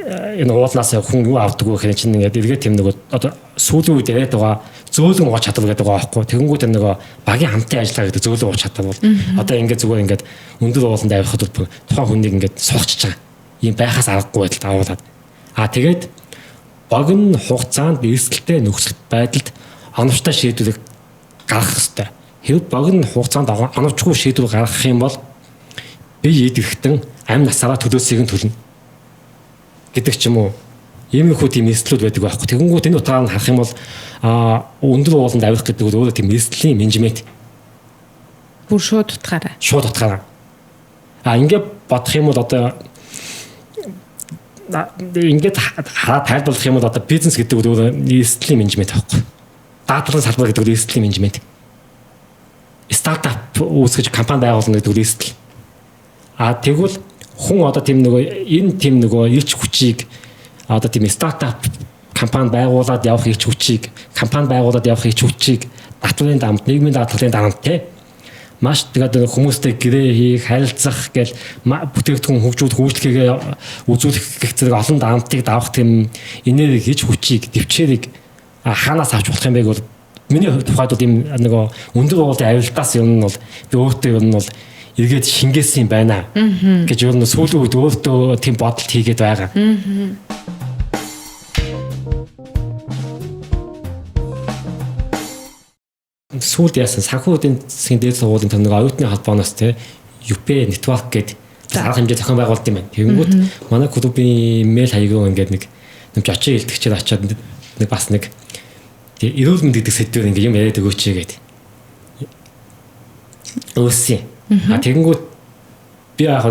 энэ уулнаас хүн юу авдаг вэ гэхээр чинь ингээд эргээд тийм нөгөө одоо сүүлийн үед яриад байгаа зөөлөн ууч чадвар гэдэг байгаа байхгүй. Тэгэнгүүт энэ нөгөө багийн хамтын ажиллагаа гэдэг зөөлөн ууч чадвар бол одоо ингээд зүгээр ингээд өндөр ууланд авирахад бол тухайн хүнийг ингээд суулгачиж байгаа. Ийм байхаас аргагүй байдалд агуулад. А тэгээд богино хугацаанд эрсдэлтэй нөхцөл байдалд оновчтой шийдвэрийг гаргах ёстой. Хэрв богино хугацаанд оновчгүй шийдвэр гаргах юм бол бие эд эрхтэн амь насаараа төлөөсийг нь төлнө гэдэг ч юм уу. Иймэрхүү тийм эрсдлүүд байдаг байхгүй. Тэгэнгүүт энэ утгаар нь харах юм бол өндөр ууланд авирах гэдэг нь өөрөө тийм эрсдлийн менежмент. Бүр шууд утгаараа. Шууд утгаараа. А ингээд бодох юм бол одоо ингээд хараа тайлбарлах юм бол одоо бизнес гэдэг нь өөрөө эрсдлийн менежмент байхгүй. Даатгалын салбар гэдэг нь эрсдлийн менежмент. Стартап үүсгэж компани байгуулна гэдэг нь эрсдэл. А тэгвэл хүн одоо тийм нөгөө энэ тийм нөгөө ирч хүчийг одоо тийм стартап компани байгуулад явах ирч хүчийг, компани байгуулад явах ирч хүчийг даатгалын дамт, нийгмийн даатгалын дамт те маш тэгээд хүмүүстэй гэрээ хийх, харилцах гэл бүтээгдэхүүн хөгжүүлэх, үйлчлэгээ үзүүлэх гэх зэрэг олон дамтыг давах тийм энерги хийж хүчийг, төвчээрийг хаанаас авч болох юм бэ гэвэл миний хувьд тухайд бол ийм нөгөө өндөр уулын авилтаас юм нь бол би өөртөө юм нь бол эргээд шингээсэн юм байна гэж ер нь сүүлийн үед өөртөө тийм бодолт хийгээд байгаа. Сүүлд яасан санхүү эдийн засгийн дээд сургуулийн тэр нэг оюутны холбооноос те UP network гэдэг арга хэмжээ зохион байгуулд юм байна. Тэгэнгүүт манай клубын мэйл хаягаа ингээд нэг жочин илтгэгчээр очиод нэг бас нэг эрүүл мэнд гэдэг сэдвээр ингээд юм яриад өгөөч гэдэг. Өөсөн. А тэгэнгүүт би яг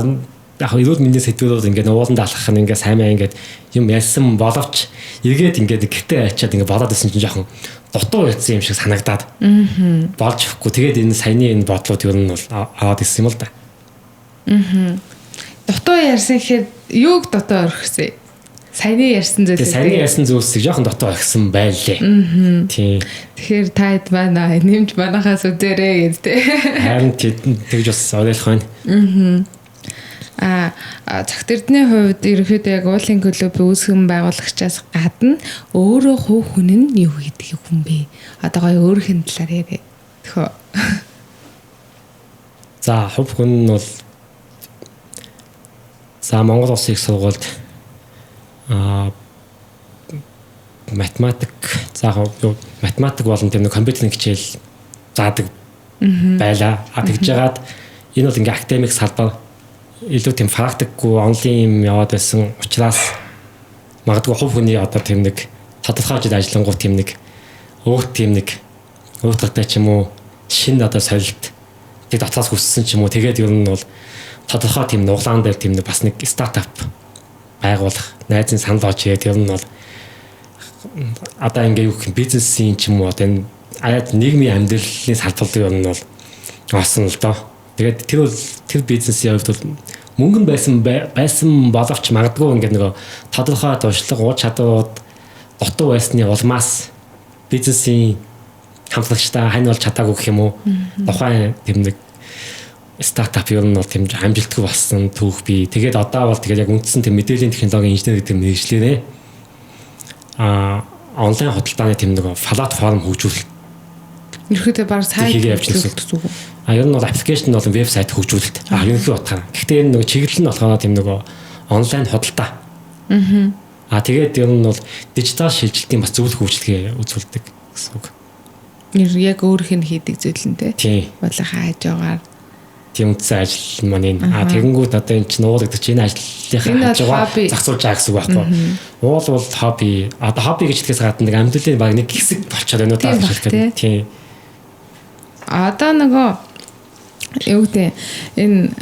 эрүүл мэндийн сэдвээр ингээд ууланд алхах нь ингээд сайн маа ингээд юм ярьсан боловч эргээд ингээд гэртээ ачаад ингээд болоод исэн чинь жоохон дутуу ярьсан юм шиг санагдаад болж өгөхгүй. Тэгээд энэ саяны энэ бодлууд ер нь бол аваад ирсэн юм л да. Дутуу ярьсан гэхээр юуг дутуу орхисон? Саяны ярьсан зүйлсийг. Саяны ярьсан зүйлсийг жоохон дутуу орхисон байлээ. Тийм. Тэгэхээр та хэд байна нэмж манахаас үзээрэй гэж тэ. Харин тэгж бас ойлгох байна. А Цагт Эрдэнийн хувьд ерөнхийдөө яг уулын клубын үүсгэн байгуулагчаас гадна өөрөө хувь хүн нь юу хийдэг хүн бэ? Одоо гоё өөрийнх нь талаар яриа. Тэхөө. За хувь хүн нь бол за Монгол Улсын их сургуульд математик за математик болон тийм нэг компьютерийн хичээл заадаг байлаа. А тэгж жагаад энэ бол ингээ академик салбар илүү тийм практикгүй онлайн юм яваад байсан учраас магадгүй хувь хүний одоо тийм нэг тодорхой жил ажиллангуу тийм нэг өөр тийм нэг уутгатай ч юм уу шинэ одоо солилт тэг дотоос хүссэн ч юм уу тэгээд ер нь бол тодорхой тийм нуглаан дээр тийм нэг бас нэг стартап байгуулах найзын санал олж ирээд ер нь бол одоо ингээ юу гэх юм бизнесийн ч юм уу одоо энэ аяад нийгмийн амьдралын салбарлыг ер нь бол олсон л доо. Тэгээд тэр бизнесийн хувьд бол мөнгө нь байсан боловч магадгүй ингээд нөгөө тодорхой туршлага, ур чадварууд дутуу байсны улмаас бизнесийн хамтлагчтай хань болж чадаагүй гэх юм уу. Тухайн тийм нэг стартап ер нь бол тийм амжилтгүй болсон түүх би. Тэгээд одоо бол тэгээд яг үндсэн тийм мэдээллийн технологийн инженер гэдэг мэргэжлээрээ онлайн худалдааны тийм нөгөө платформ хөгжүүлэлт ерөөдөө баг сайт хөгжүүлэлт зүг үү? А ер нь бол аппликейшн болон вебсайт хөгжүүлэлт. А ерөнхий утгаар. Гэхдээ энэ нөгөө чиглэл нь болохоор тийм нөгөө онлайн худалдаа. А тэгээд ер нь бол дижитал шилжилтийн бас зөвлөх үйлчилгээ үзүүлдэг гэсэн үг. Яг өөрөх нь хийдэг зүйл нь те. Уулынхаа хажуугаар тийм үндсэн ажил маань энэ. А тэгэнгүүт одоо энэ чинь уул гэдэг чинь энэ ажлынхаа хажуугаар зохицуулж байгаа гэсэн үг байхгүй. Уул бол хобби. Одоо хобби гэж хэлэхээс гадна нэг амьдралын баг нэг хэсэг болчиход байна уу даа гэж хэлэх. Тийм. Одоо нөгөө юу гэдэг энэ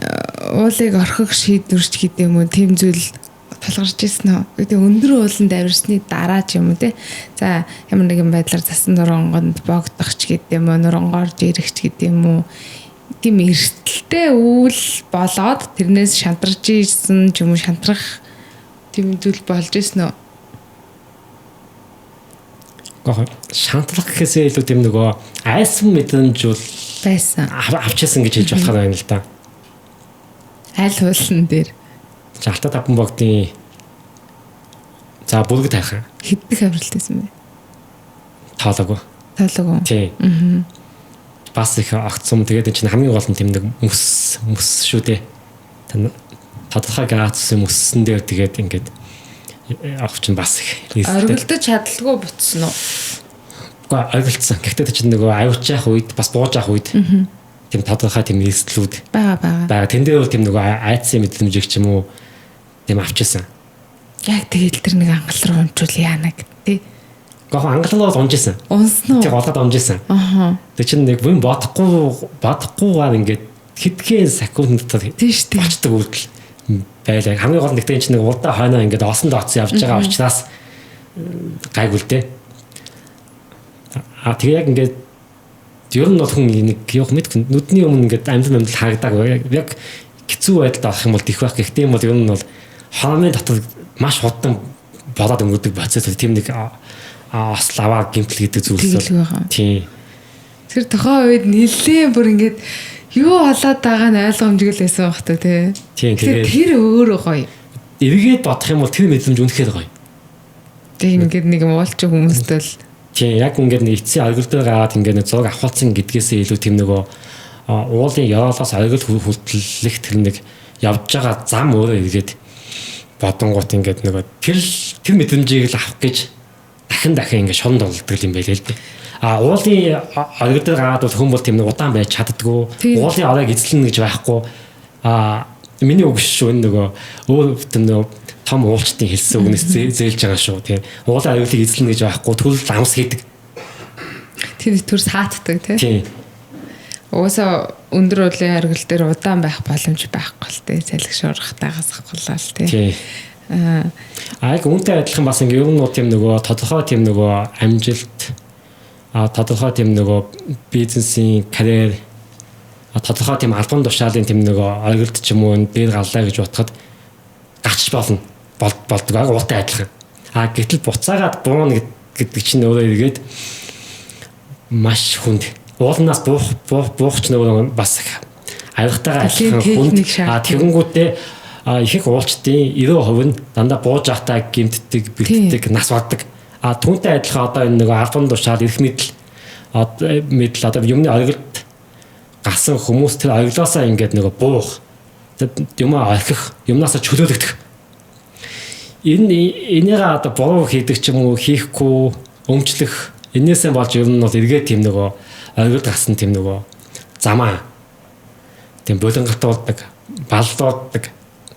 уулыг орхих шийдвэрч гэдэг юм уу тийм зүйл тулгарч ирсэн үү? Гэдэг өндөр ууланд авирсны дараа ч юм уу те. За ямар нэгэн байдлаар засан нурангонд богдох ч гэдэг юм уу, нурангоор жирэх ч гэдэг юм уу. Тийм эрсдэлтэй үйл болоод тэрнээс шантарч ирсэн ч юм уу шантрах тийм зүйл болж ирсэн үү? Гэхдээ шантрах гэхээсээ илүү тийм нөгөө айсан мэдрэмж бол байсан. Авчихсан гэж хэлж болохоор байна л да. Аль хуулан дээр. Алтаа таван богдын за бүрэг тайхан. Хэддэх авралт байсан бэ? Таалаагүй. Таалаагүй. Тийм. Аа. Бас их огцом тэгээд энэ чинь хамгийн гол нь тийм нэг мөс мөс шүү дээ. Тодорхой градусын мөссөн дээр тэгээд ингээд авах чинь бас их оргилдож чадалгүй буцсан уу? Үгүй оргилцсан. Гэхдээ чинь нөгөө авирч явах үед бас бууж явах үед тийм тодорхой тийм эрсдлүүд байгаа. Байгаа. Тэн дээр бол тийм нөгөө айдсын мэдрэмжийг ч юм уу тийм авчихсан. Яг тэгэл тэр нэг ангал руу унчвал яана гэдэг. Гэхдээ ангал руу унжсэн. Унсан уу? Тийм голоод унжсэн. Аа. Тэр чинь нэг юм бодохгүйгээр ингээд хэдхэн секунд дотор болчдөг үйлдэл байлаа. Хамгийн гол нь гэхдээ энэ чинь нэг удаа хойноо ингээд олсон дооцсон явж байгаа учраас гайгүй л дээ. А тэгээ яг ингээд ер нь бол хүн нэг явах мэдгүй нүдний өмнө ингээд амьдрал харагдаг. Яг хэцүү байдалд орох юм бол дэх байх. Гэхдээ юм бол ер нь бол хоомын дотор маш хурдан болоод өнгөрдөг процесс тийм нэг осол аваа гимтэл гэдэг зүйлс бол тийм. Тэр тухайн үед нэлээд бүр ингээд юу болоод байгаа нь ойлгомжгүй л байсан байх та тий. Тийм тэгээд тэр өөрөө гоё. Эргээд бодох юм бол тэр мэдрэмж үнэхээр гоё. Тийм ингээд нэг уулчин хүмүүст л тийм яг ингээд нэг эцсийн оргил дээр гараад ингээд нэг зураг авахулсан гэдгээсээ илүү тийм нөгөө уулын ёроолоос оргил хүртэлх тэр нэг явж байгаа зам өөрөө эргээд бодонгууд ингээд нөгөө тэр мэдрэмжийг л авах гэж дахин ингээд шоронд оролдог юм байлээ л дээ. А уулын оргил дээр гараад бол хүн бол тийм нэг удаан байж чаддгүй. Уулын оройг эзлэнэ гэж байхгүй. А миний үг шүү энэ нөгөө өөр тийм нөгөө том уулчдын хэлсэн үгнээс зээлж байгаа шүү тийм. Уулын оргилыг эзлэнэ гэж байхгүй. Төрөл амс хийдэг. Тэр төр саатдаг тийм. Тийм. Угаасаа өндөр уулын оргил дээр удаан байх боломж байхгүй л тий. Салхи шуурхтайгаас ахгуулаа л тий. Аа яг үүнтэй адилхан бас ингээ ер нь тийм нөгөө тодорхой тийм нөгөө амжилт тодорхой тийм нөгөө бизнесийн карьер тодорхой тийм албан тушаалын тийм нөгөө оргилд ч юм уу дээр гарлаа гэж бодоход гарч болно болдог аа уутай адилхан. А гэтэл буцаагаад бууна гэдэг чинь өөрөө эргээд маш хүнд. Уулнаас буух ч нөгөө бас авиргатайгаа адилхан хүнд. А тэгэнгүүтээ ихэнх уулчдын 90% нь дандаа бууж байхдаа гэмтдэг, бэлтдэг, нас бардаг. А түүнтэй адилхан одоо энэ нөгөө албан тушаал эрх мэдэл одоо юмны оргилд гарсан хүмүүс тэр оргилоосаа ингээд нөгөө буух, юмаа орхих, юмнаасаа чөлөөлөгдөх. Энийгээ одоо буруу хийдэг ч юм уу хийхгүй өмчлөх энээсээ болж ер нь бол эргээд тийм нөгөө оргилд гарсан тийм нөгөө замаа тийм булангатуулдаг, баллуулдаг,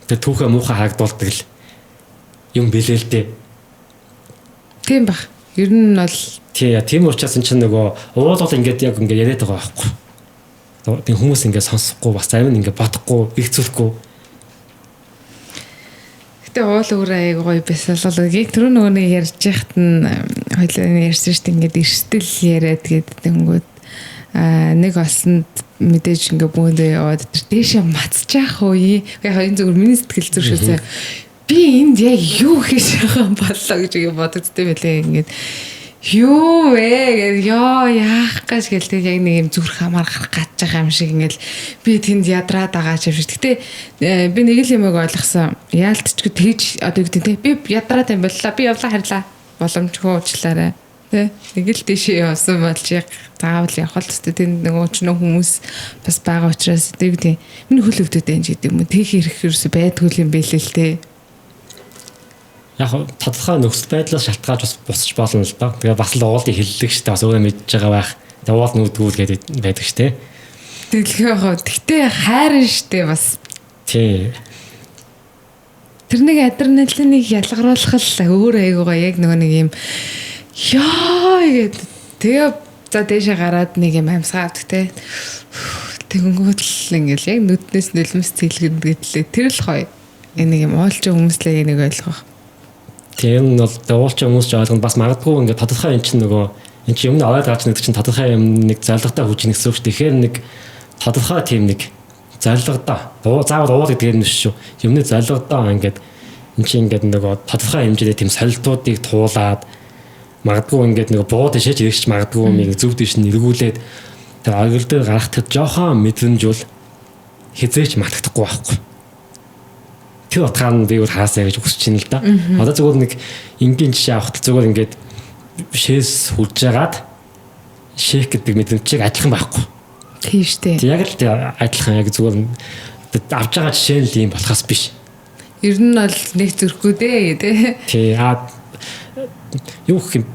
тэр түүхээ муухай харагдуулдаг л юм бэлээ л дээ. Тийм баг. Ер нь бол тийм учраас эн чинь нөгөө уул бол ингээд яг ингээд яриад байгаа байхгүй. Тийм хүмүүс ингээд сонсохгүй бас зарим нь ингээд бодохгүй, эргцүүлэхгүй. Гэтэ уул өөрөө айгу гоё бясалгал. Яг түрүү нөгөө нэг ярьж яхад нь хоёлаа ярьсан шүү дээ ингээд эрсдэл яриад гэдэг тэнгүүд нэг олсонд мэдээж ингээ бөөндөө яваад тэр дээшээ мацчих үе. Яг энэ зүгээр миний сэтгэл зүр шүү дээ. Би энд яг юу хийж байгаа юм боллоо гэж ингээ бодогдтой байлээ. Ингээд юу вэ гэж ёо яах гэж гэл тэг яг нэг юм зүрх хамаар гарах гаж байгаа юм шиг ингээл би тэнд ядраад байгаа ч юм шиг. Гэтэ би нэг л юмыг ойлгосон. Яалтчгүй тэгж одоо юу гэдэг те би ядраад юм боллоо. Би явлаа харьлаа. Боломжгүй уучлаарай. Тэ нэг л тийшээ явсан болж яг заавал явах л хэвээр тэнд нэг уучны хүмүүс бас байгаа учраас тэг тийм миний хөл өвдөд энэ гэдэг юм уу тех хэрэг ерөөсө байдгүй юм бэлээ л те. Яг тодорхой нөхцөл байдлаас шалтгаалж бас бусч болно л доо. Тэгээ бас л уулын хиллэг шүү дээ. Бас өөрөө мэдж байгаа байх. Тэгээ уул нүдгүүл гэдэг байдаг шүү дээ. Тэглэхээ хаа. Тэгтээ хайрын шүү дээ бас. Тий. Тэр нэг адреналиныг ялгаруулах л өөр айгуугаа яг нөгөө нэг юм яа гэд тэгээ за дээшээ гараад нэг юм амьсгаа авдаг те. Тэгэнгүүт л ингээл яг нүднээс нулимс цэлгэнд гэтлээ. Тэр л гоё. Энэ нэг юм уулчин хүмүүслээ нэг ойлгох. Тийм нь бол уулчин хүмүүс ч ойлгоно бас магадгүй ингээд тодорхой эн чинь нөгөө эн чинь өмнө аваад гарч нэг чинь тодорхой юм нэг зорилготой хүч нэгсэн үг шүү. Тэгэхээр нэг тодорхой тийм нэг зорилготой. Заавал уул гэдэг юм биш шүү. Юмны зорилготой ингээд эн чинь ингээд нөгөө тодорхой хэмжээний тийм солилтуудыг туулаад магадгүй ингээд нөгөө буу дэшээч ирэгч магадгүй юм зөв дэш нь эргүүлээд тэр оргил дээр гарах тэр жоохон мэдрэмж бол хизээч мартагдахгүй байхгүй. Тэр утгаар нь би бол хаасаа гэж хүсэж байна л да. Одоо зүгээр нэг энгийн жишээ авахт зүгээр ингээд шээс хурж жагаад шейк гэдэг мэдрэмжийг адилхан байхгүй. Тийм шүү дээ. Яг л адилхан яг зүгээр авж байгаа жишээ нь л юм болохоос биш. Ер нь бол нэг зөрөхгүй дээ тий. Тий. А юу гэх юм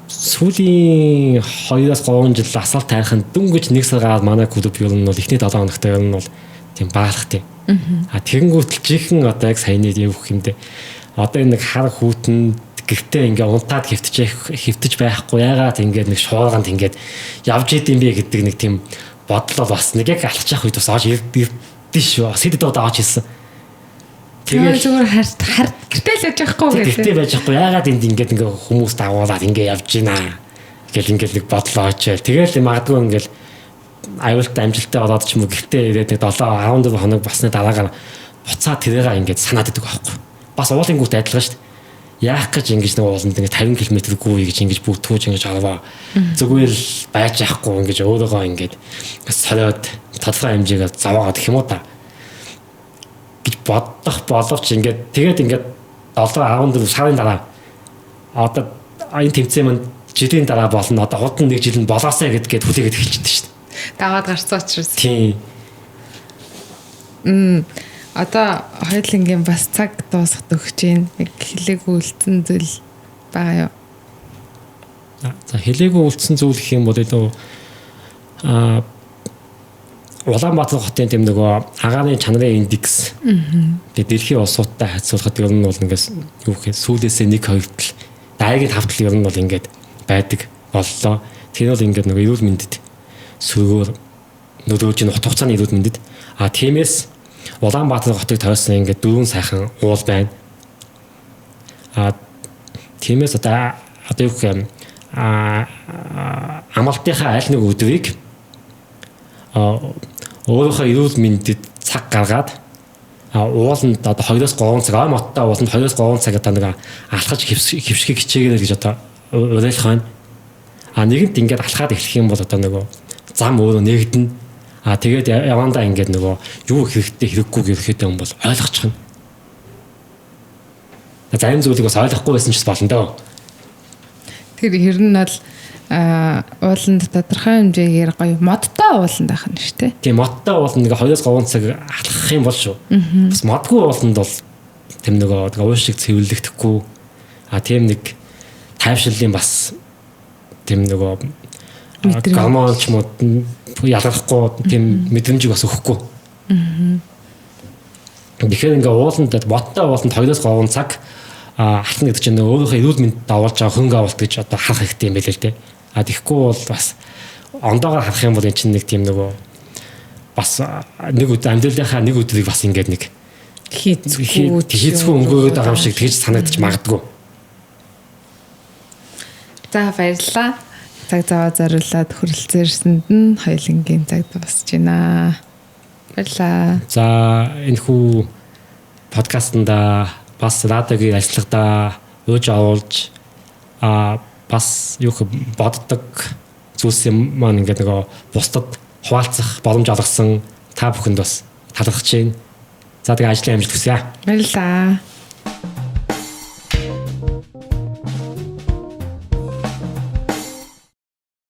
сүүлийн 2-3 жил асаалт тайрхан дөнгөж 1 сар гараад манай клуб ер нь бол эхний 7 хоногт ер нь бол тийм баалах тийм. А тэгэнгүүт л жинхэнэ одоо яг саяны юу гэх юм бэ? Одоо энэ нэг хар хүүтэн гэртээ ингээ унтаад хэвтэж байхгүй яагаад ингээд нэг шуурганд ингээд явж идэм бэ гэдэг нэг тийм бодлоо бас нэг яг алхаж явах үед бас оож ирдээ шүү. Бас хэд удаа оож ирсэн. Тэгээд зүгээр хар гэртээ л байж байхгүй гэдэг. Гэртээ байж байхгүй яагаад энд ингээд ингээ хүмүүс дагуулад ингээ явж гинэ гэл ингээд нэг бодлоо очиад тэгэл магадгүй ингээд аюултай амжилттай болоод ч юм уу гэртээ ирээд нэг 7 14 хоног басны дараагаар буцаа тэрийг ингээд санаад идэг байхгүй. Бас уулын гүт адилхан шүү дээ. Яах гэж ингэж нэг ууланд ингээд 50 км гүйе гэж ингэж бүтгүүж ингэж аваа. Зүгээр л байж яахгүй ингэж өөрөөгөө ингээд сориод тодорхой хэмжээгээр зовоогоод гэх юм уу та гэж бодох боловч ингээд тэгээд ингээд 7 14 сарын дараа одоо энэ тэмцээн манд жилийн дараа болно одоо худал нэг жил нь болоосаа гэдгээд хүлээгээд эхэлчихсэн шүү дээ. Даваад гарцсан учраас. Тийм. Одоо хоёулангийн бас цаг дуусах өгч байна. Яг хэлээгүй үлдсэн зүйл байгаа юу? За хэлээгүй үлдсэн зүйл гэх юм бол илүү Улаанбаатар хотын тийм нөгөө агаарын чанарын индекс. Тэгээ дэлхийн улсуудтай харьцуулахад ер нь бол ингээс юу гэх сүүлээсээ 1 2 тал дайгийн 5 тал ер нь бол ингээд байдаг боллоо. Тэр бол ингээд нөгөө эрүүл мэндэд сөргөөр нөлөөлж ин урт хугацааны эрүүл мэндэд. А тиймээс Улаанбаатар хотыг тойрсон ингээд 4 сайхан уул байна. А тиймээс одоо юу гэх юм амлалтынхаа аль нэг өдрийг өөрийнхөө эрүүл мэндэд цаг гаргаад ууланд одоо 2-3 цаг ой моттой ууланд 2-3 цаг одоо нэг алхаж хөвшгийг хичээгээрэй гэж одоо уриалах байна. А нэгэнт ингээд алхаад эхлэх юм бол одоо нөгөө зам өөрөө нэгдэнэ. А тэгээд явандаа ингээд нөгөө юу хэрэгтэй хэрэггүй гэрэхтэй юм бол ойлгочих нь. Зарим зүйлийг бас ойлгохгүй байсан ч бас болно дөө. Тэр хэр нь бол ууланд тодорхой хэмжээгээр гоё модтой ууланд байх нь шүү дээ. Тийм модтой ууланд нэг 2-3 цаг алхах юм бол шүү. Бас модгүй ууланд бол тийм нөгөө уул шиг цэвэрлэгдэхгүй. А тийм нэг тайвширлын бас тийм нөгөө гормон ч юм уу ялгархгүй тийм мэдрэмжийг бас өгөхгүй. Тэгэхээр ингээ ууланд модтой ууланд 2-3 цаг алхна гэдэг чинь өөрийнхөө эрүүл мэнд давуулж байгаа хөнгө авалт гэж одоо харах хэрэгтэй юм байл л дээ. А тэгэхгүй бол бас ондоогоор харах юм бол эн чинь нэг тийм нөгөө бас нэг өдөр амьдралынхаа нэг өдрийг бас ингээд нэг хийцгүй өнгөрөөд байгаа юм шиг тэгж санагдчих магадгүй. За баярлалаа. Цаг зав зориулаад хүрэлцээрсэнд нь хоёулангийн цаг дуусч байна. Баярлалаа. За энэхүү подкастнда бас радиогийн ажиллагадаа ууж оруулж бас юу боддог зүйлс юм маань ингээд нөгөө бусдад хуваалцах боломж олгосон та бүхэнд бас талархаж байна. За тэгээ ажлын амжилт хүсье. Баярлалаа.